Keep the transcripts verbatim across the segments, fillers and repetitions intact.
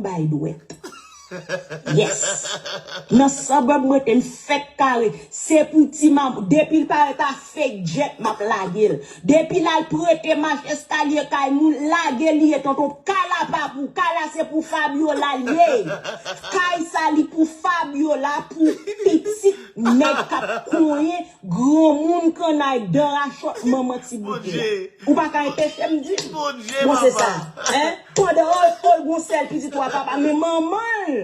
bay dwèt. Yes. Nan sanbèb mwen te m fèk kare. Se pou ti mam. Depi l parèt a fake jet, m ap lage l. Depi l al prete mach eskalye kay moun, lage li ye, tonton. Kay la pa pou, kay la se pou Fabiola l ye. Kay sa li pou Fabiola, pou pitit nèg k ap konyen, granmoun kannay, dan rachòt, manman ti bouke la. Ou pa ka enpeche m di. Bon, se sa. Hein? Pandan ol ol gon sèl pitit wa papa, men manman l.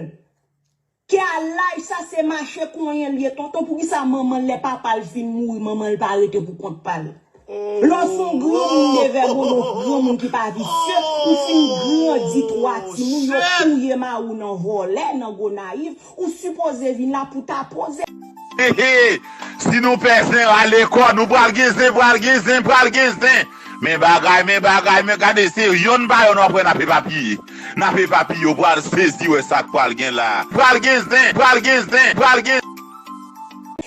Ke a laj sa se mache konyen l ye, tonton. Poukisa manman l, lè papa l fin mouri, manman l pa rete pou kont pa l? Lè w se yon granmoun devè bono, granmoun ki pa visye, ou fin grandi twa timoun, yo touye mari w nan vòlè, nan Gonayiv, ou sipoze vin la pou ta poze. Hehe, si nou pè zen, rale kò nou, pral gen zen, pral gen zen, pral gen zen. Men bagay, men bagay, men gade, se yonn pa yonn w ap wè n ap epapiye. N ap epapiye, w pral sezi wè sa k pral gen la. Pral gen zen, pral gen zen, pral gen.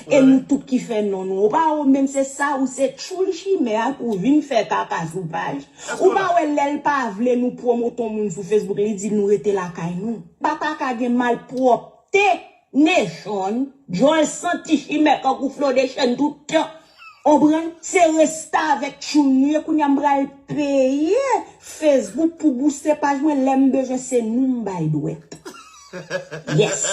E nou tout ki fè non nou. Ou pa wè menm se sa, ou se tchoul chimè a pou vin fè kaka sou paj. Ou pa wè lè l pa vle nou pwomote yon moun sou Facebook, li di nou rete lakay nou. Pa ta ka gen malpwòpte. Nation, djòl santi chimè kankou Flodechèn tout tan. Konprann? Se restavèk tchoul nou ye, kounye a m pral peye Facebook pou bouste paj mwen, lè m bezwen se nou m bay dwèt. Yes.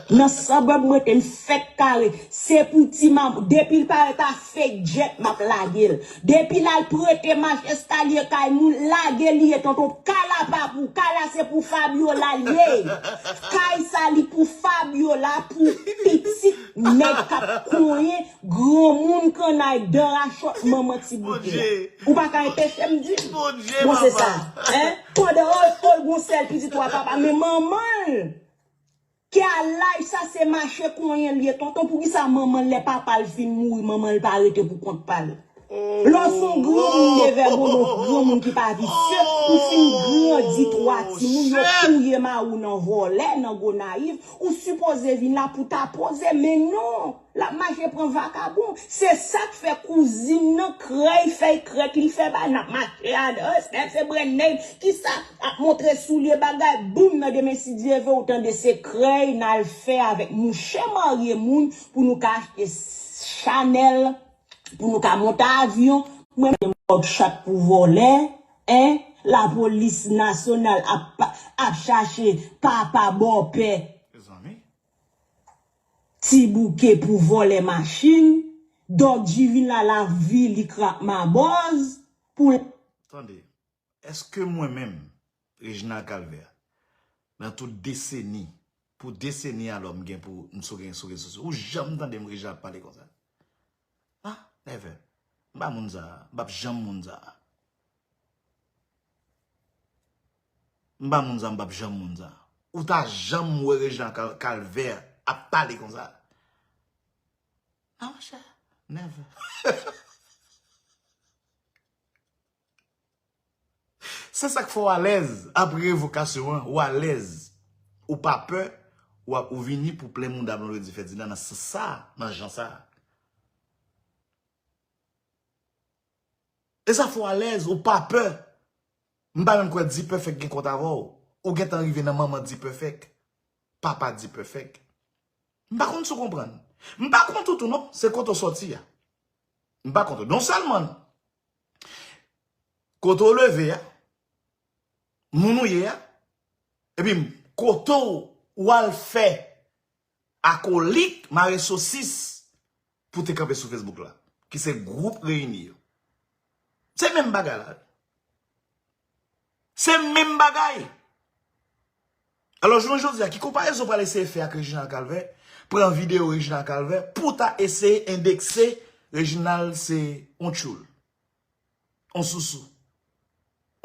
Nan sanbèb mwen te m fèk kare. Se pou ti mam, depi l parèt a fake jet, m ap lage l. Depi l al prete mach eskalye kay moun, lage li ye, tonton. Kay la pa pou, kay la se pou Fabiola l ye. Kay sa li pou Fabiola, pou pitit nèg k ap konyen, granmoun kannay, dan rachòt, manman ti bouke la. Ou pa ka enpeche m di. Bon, se sa. Hein? Pandan ol ol gon sèl pitit wa papa, men manman l. Ke a laj sa se mache konyen l ye, tonton. Poukisa manman l, lè papa l fin mouri, manman l pa rete pou kont pa l? Lè w se yon granmoun devè bono, granmoun ki pa visye, ou fin grandi twa timoun, yo touye mari w nan vòlè, nan Gonayiv, ou sipoze vin la pou ta poze, men non, l ap mache pran vakabon. Se sa k fè kouzin nan krèy, fèy krèk li fè bay, n ap mache a, oh, Steph se brenney, kisa? Ap montre soulye bagay, boum, nan demen si Dye ve, ou tande se krèy n al fè avèk mouche marye moun pou nou ka achte Chanel, pou nou ka monte avyon. Mwen menm bòg chat pou vòlè, en, lapolis nasyonal ap, ap chache papa bòpè ti bouke pou vòlè machin, Dòk G vin la, lavi li krak mabòz pou l. Tande. Èske mwen menm, Reginald Calvert, nan tout deseni, pou deseni alò m gen pou m sou gen sou rezo sosyo, ou janm tande m Reginald ap pale konsa? Ah, never. M pa moun sa a, m p ap janm moun sa a. M pa moun sa a, m p ap janm moun sa a. Ou ta janm wè Reginald Calvert ap pale konsa? Non, monchè, never. Se sa k fè w alèz apre revokasyon an, ou alèz, ou pa pè, ou ap ou vini pou plen mouda Blondedy Ferdinand nan sans sa, nan jan sa. E sa fè w alèz, ou pa pè. M pa menm kwè D-Perfect gen kont avè w. Ou gentan rive nan manman D-Perfect, papa D-Perfect. M pa konn si w konprann. M pa kont ou tou non, se kote w sòti a. M pa kont ou. Non sèlman kote w leve a, moun ou ye a, epi kote w al fè akolit mare sosis pou te kanpe sou Facebook la, ki se gwoup reyini yo. Se menm bagay la. Se menm bagay. Alò, jounen jodi a, ki konparezon w pral eseye fè ak Reginald Calvert, pran videyo Reginald Calvert, pou w ta eseye endekse Reginald se yon tchoul, yon sousou,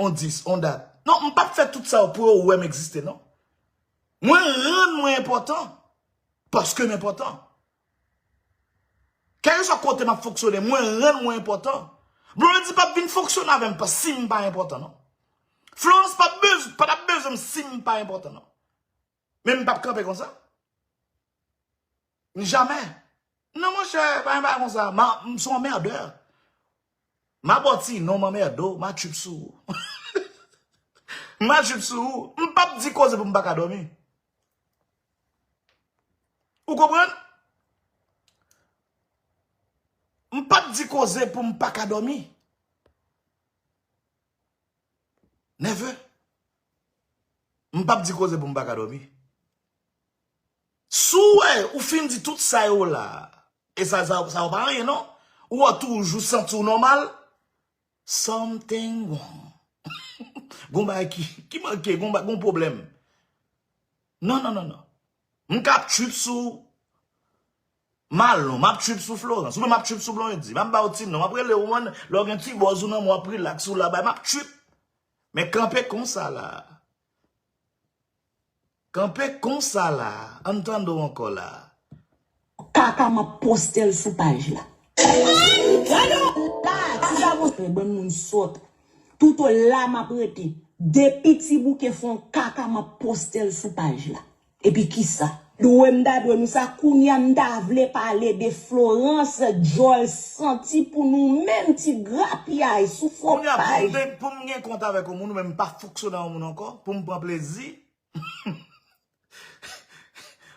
yon dis, yon dat. Non, m p ap fè tout sa yo pou yo wè m egziste, non. Mwen rann mwen enpòtan, paske m enpòtan. Kèlkeswa kote m ap fonksyone, mwen rann mwen enpòtan. Blondedy p ap vin fonksyone avè m si m pa enpòtan, non. Florence p ap bez, pa t ap bezwen m si m pa enpòtan, non. Men m p ap kanpe konsa. Jamè. Non, monchè, pa gen bagay konsa. M se yon anmèdè. M a ba w ti non, m anmède w, m a tchwip sou ou. M a trip sou ou. M p ap di koze pou m pa ka dòmi. Ou konprann? M p ap di koze pou m pa ka dòmi. Never. M p ap di koze pou m pa ka dòmi. Si w wè, ou fin di tout sa yo la, e sa, sa, sa yo pa anyen, non. Ou wè toujou santi w nòmal, something wrong. Gon bagay ki, ki manke, gon, ba- gon pwoblèm. Non, non, non, non. M ka ap trip sou Malon, m ap trip sou Florence, oubyen m ap trip sou Blondy. M ap ba w ti non, m ap rele w, man, lè w gen ti bòz ou nan men w ap rilaks ou la, bay, m ap trip. Men kanpe konsa la. Kanpe konsa la. Ann tande w ankò la. Kaka m ap poste l sou paj la. Gade w la, ti sa bon. Bann moun sòt. Toutola m ap rete. Depi ti bouke fè yon kaka m ap poste l sou paj la. Epi kisa? Dwe m ta dwe nou sa, kounye a m ta vle pale de Florence, djòl santi pou nou menm ti grapyay sou fo paj. Kounye a pou m te, pou m gen kont avèk yon moun, ou menm m pa fonksyone ak yon moun ankò, pou m pran plezi.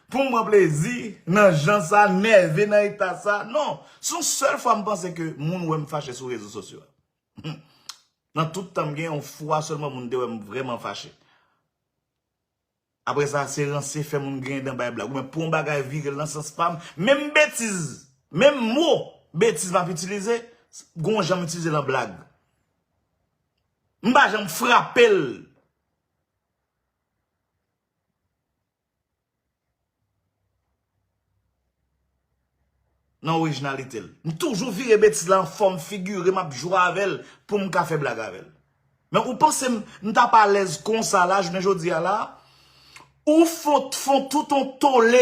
Pou m pran plezi nan jan sa, nève nan eta sa. Non, se yon sèl fwa m panse ke moun wè m fache sou rezo sosyo a. Nan tout tan m gen yon fwa sèlman moun te wè m vrèman fache. Apre sa, se ranse fè moun griyen dan bay blag. Oubyen pou yon bagay vire l nan sans pa m, menm betiz, menm mo betiz m ap itilize, gon jan m itilize l an blag. M pa janm frape l nan orijinalite l. M toujou vire betiz la an fòm figire, m ap jwe avè l pou m ka fè blag avè l. Men ou panse m, m t ap alèz konsa la, jounen jodi a la? Ou fon, fon tout on tole.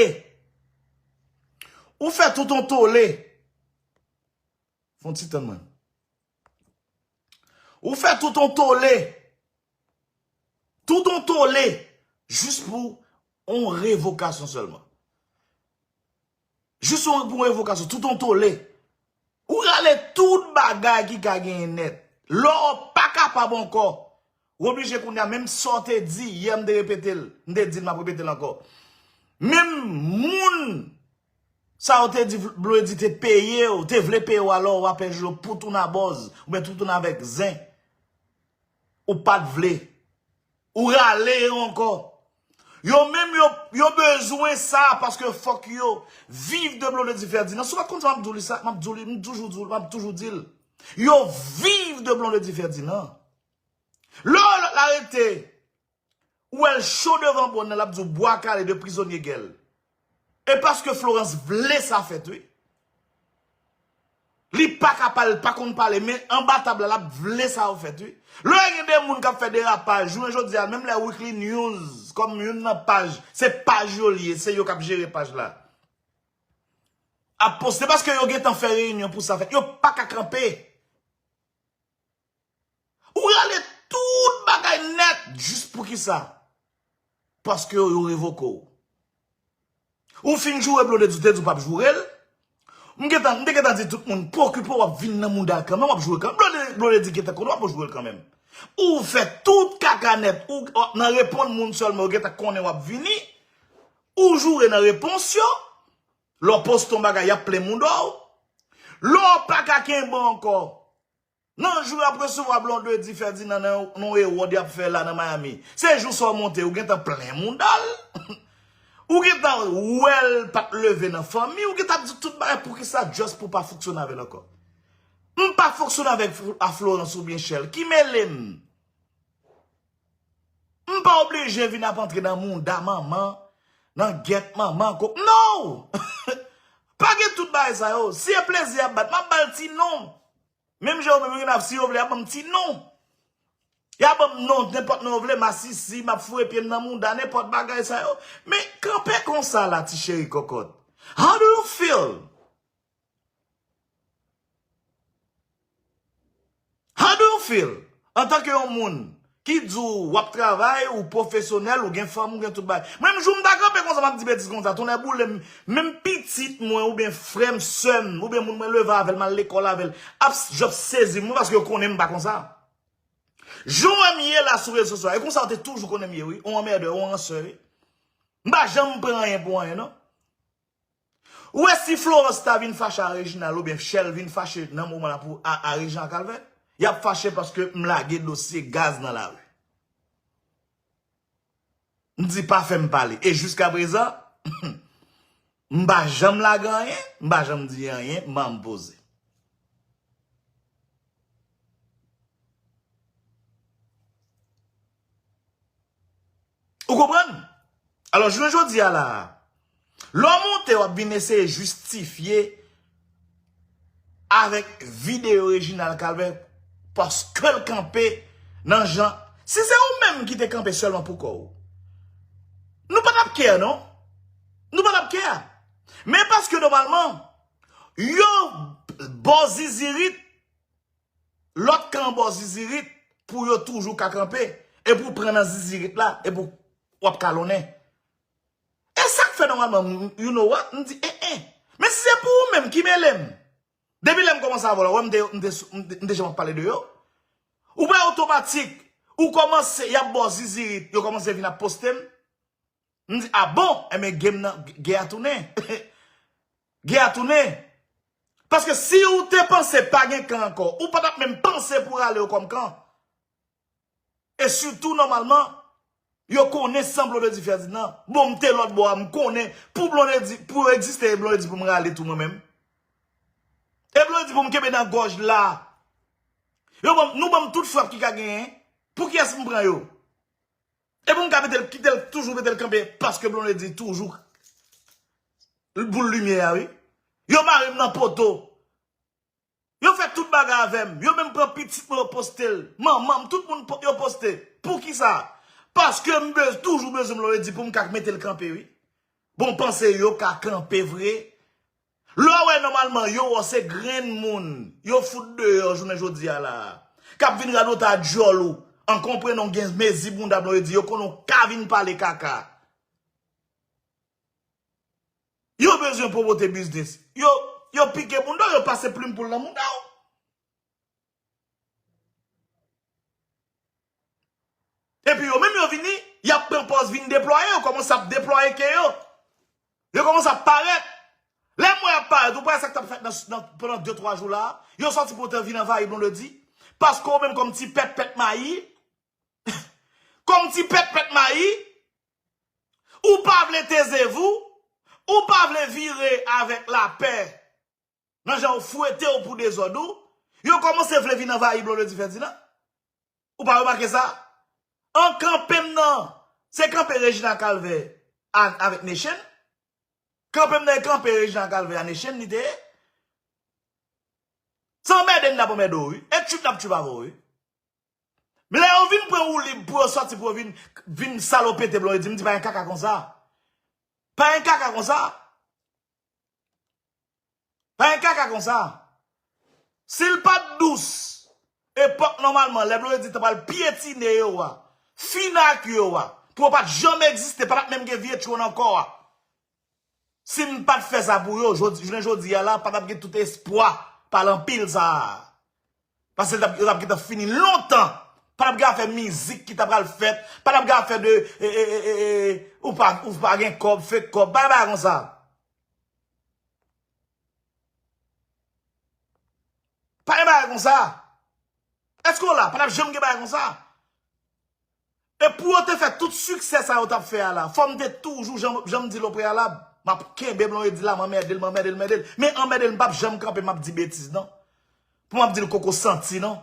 Ou fè tout on tole. Fon ti tann mwen. Ou fè tout on tole. Tout on tole. Jis pou on revokasyon sèlman. Jis on, pou on revokasyon. Tout on tole. Ou rale tout bagay ki ka genyen nèt. Lè w pa kapab ankò, ou oblije kounye a, menm sa w te di yè, m te repete l, m te di l, m ap repete l ankò. Menm moun sa w te di, Blondy te peye w, te vle peye w alò, w ap pèdi yo pou tounen a bòz, oubyen pou tounen avèk zen. Ou pa t vle. Ou rale yo ankò. Yo menm, yo, yo bezwen sa, paske fòk yo viv de Blondy Ferdinand. Si w pa t konn sa, m ap di w li sa, m ap di w li, m toujou di w, m ap toujou di l. Yo viv de Blondy Ferdinand. Lè w lòt la rete, ou wè l cho devan bòn nan, l ap di w bwa kale de prizonye gèl. E paske Florence vle sa fèt, wi. Li pa ka pale, li pa konn pale, men anba tab la, l ap vle sa yo fèt, wi. Lè gen de moun k ap fè derapaj, jounen jodi a, menm lè Weekly News, kòm youn nan paj, se paj yo l ye, se yo k ap jere paj la. Ap poste, paske yo gentan fè reyinyon pou sa fèt. Yo pa ka kanpe. Ou rale tout bagay nèt, jis pou kisa? Paske yo, yo revoke w. Ou fin joure Blondedy, ou te di w p ap joure l. M gentan, m te gentan di tout moun, pa okipe w, w ap vin nan mouda l kanmenm, w ap joure kanmenm. Blondedy, Blondedy gentan konnen w ap joure l kanmenm. Ou fè tout kaka nèt, ou, w ap nan reponn moun sèlman, yo gentan konnen w ap vini. Ou joure nan repons yo. Lè w poste yon bagay, y ap plen mouda w. Lè w pa ka kenbe ankò, nan jou y ap resevwa Blondedy Ferdinand nan yon, nan yon reward y ap fè la nan Miami, se jou sa w monte, ou gentan plen mouda l. Ou gentan wè l pa t leve nan fanmi, ou gentan ap di tout bagay, poukisa, just pou w pa fonksyone avè l ankò. M pa fonksyone avèk Fl-, a Florence oubyen Shell, ki mele m? M pa oblije vin ap antre nan mouda manman, nan gèt manman, ko-, no! Pa gen tout bagay sa yo. Si e plezi y ap bat, m ap ba l ti non. Menm jan yo menm yo gen ap, si yo vle, y ap ban m ti non. Y ap ban m non, nenpòt non yo vle, masisi, m ap foure pye m nan mouda, nenpòt bagay sa yo. Men kanpe konsa la, ti cheri kòkòt. How do you feel? How do you feel? Antanke yon moun ki di w w ap travay, ou pwofesyonèl, ou gen fanm, ou gen tout bagay. Mwen, menm jou m ta kanpe konsa, m ap di betiz konsa, tonnè boule m, menm pitit mwen, oubyen frè m, sè m, oubyen moun mwen leve avè l, m al lekòl avè l, ap, j ap sezi mwen paske yo konnen m pa konsa. Jan w wè m ye la sou rezo sosyo a, e konsa w te toujou konnen m ye, wi. Ou anmèdè, ou ransè, wi. M pa janm pran anyen pou anyen, non. Ou wè si Florence ta vin fache a Reginald oubyen Shell vin fache nan moman la pou a, a Reginald Calvert, y ap fache paske m lage dosye gaz nan lari. M di pa fè m pale. E jiskaprezan, m pa janm lage anyen, m pa janm di anyen, m pa janm poze. Ou konprann? Alò, jounen jodi a la, lè w monte, w ap vin eseye jistifye avèk videyo Reginald Calvert paske l kanpe nan jan. Si se ou menm ki te kanpe sèlman pou kò w, nou pa t ap kè, non. Nou pa t ap kè. Men paske nòmalman, yo bò zizirit, lòt kan an bò zizirit pou yo toujou ka kanpe, e pou pran nan zizirit la, e pou w ap kalonnen. E sa k fè nòmalman, m- you know what, m di, eh, eh. Men si se pou ou menm ki mele m, depi lè m kòmanse avè w la, ou wè m te, m te, m te, m te janm ap pale de yo. Ou pa otomatik, ou kòmanse, y ap bò zizirit, yo kòmanse vin ap poste m. M di, a bon, enben, game nan, gè a tounen. Gè a tounen. Paske si ou te panse pa gen kan ankò, ou pa t ap menm panse pou rale yo kòm kan. E sitou, nòmalman, yo konnen san Blondedy Ferdinand. Bon, m te lòt bò a, m konnen pou Blondedy, pou yo egziste, e Blondedy pou m rale tou mwen menm. E Blondedy pou m kenbe nan gòj la. Yo ban m, nou ban m tout frap ki ka genyen. Pou kiyès m pran yo? E pou m ka mete l, kite l, toujou mete l kanpe, paske Blondedy toujou boul limyè a, wi. Yo mare m nan poto. Yo fè tout bagay avè m. Yo menm pran pitit mwen, yo poste l. Manman m, tout moun po- yo poste. Poukisa? Paske m bez- toujou bezwen Blondedy pou m ka mete l kanpe, wi. Bon, panse yo ka kanpe vre? Lè w wè nòmalman yo wè w se grenn moun yo fout deyò jounen jodi a la, k ap vin radote a dyòl ou, an konprenan w gen mezi bounda Blondedy, yo konnen w ka vin pale kaka. Yo bezwen pwomote biznis. Yo, yo pike bounda w, yo pase plim poul nan bounda w. Epi yo menm yo vini, y ap pran pòz vin deplwaye, yo kòmanse ap deplwaye ke yo. Yo kòmanse ap parèt. Lè m wè y ap parèt, ou pa wè sa k t ap fèt nan, nan, pandan de twa jou la a? Yo sòti pou yo te vin anvayi Blondedy. Paske ou menm kòm ti pèt pèt mayi, kòm ti pèt pèt mayi, ou pa vle teze vou, ou pa vle vire avèk lapè. Nan jan yo fwete w pou dezòd ou, yo kòmanse vle vin anvayi Blondedy Ferdinand. Ou pa remake sa? An kanpe m nan, se kanpe Reginald Calvert a- avèk Nation. Kanpe m nan e kanpe Reginald Calvert a Nation, li te ye. Se anmède n ap anmède w, wi. E tchup n ap tchup avè w, wi. Men lè yo vin pran woulib pou yo sòti, pou yo vin, vin salopete Blondedy, m di pa gen kaka konsa. Pa gen kaka konsa. Pa gen kaka konsa. Si l pa t dous, epòk nòmalman, lè Blondedy t ap al pyetine yo a, fini ak yo a, pou yo pa t janm egziste, pa t ap menm gen vye tchwon ankò a. Si m pa t fè sa pou yo, jodi, jounen jodi a la, pa t ap gen tout espwa pale anpil sa a. Paske l t ap, yo t ap gentan fini lontan. Pa t ap gen afè mizik ki ta pral fèt. Pa t ap gen afè de, e, e, e, e, e, ou pa, ou pa gen kòb, fake kòb. Pa gen bagay konsa. Pa gen bagay konsa. Èske w la? Pa t ap janm gen bagay konsa. E pou yo te fè tout siksè sa yo t ap fè a la, fò m te toujou, jan, jan m di l opreyalab, m ap kenbe Blondedy la, m anmède l, m anmède l, m anmède l. Men anmède l, m p ap janm kanpe, m ap di betiz, non. Pou m ap di l koko santi, non.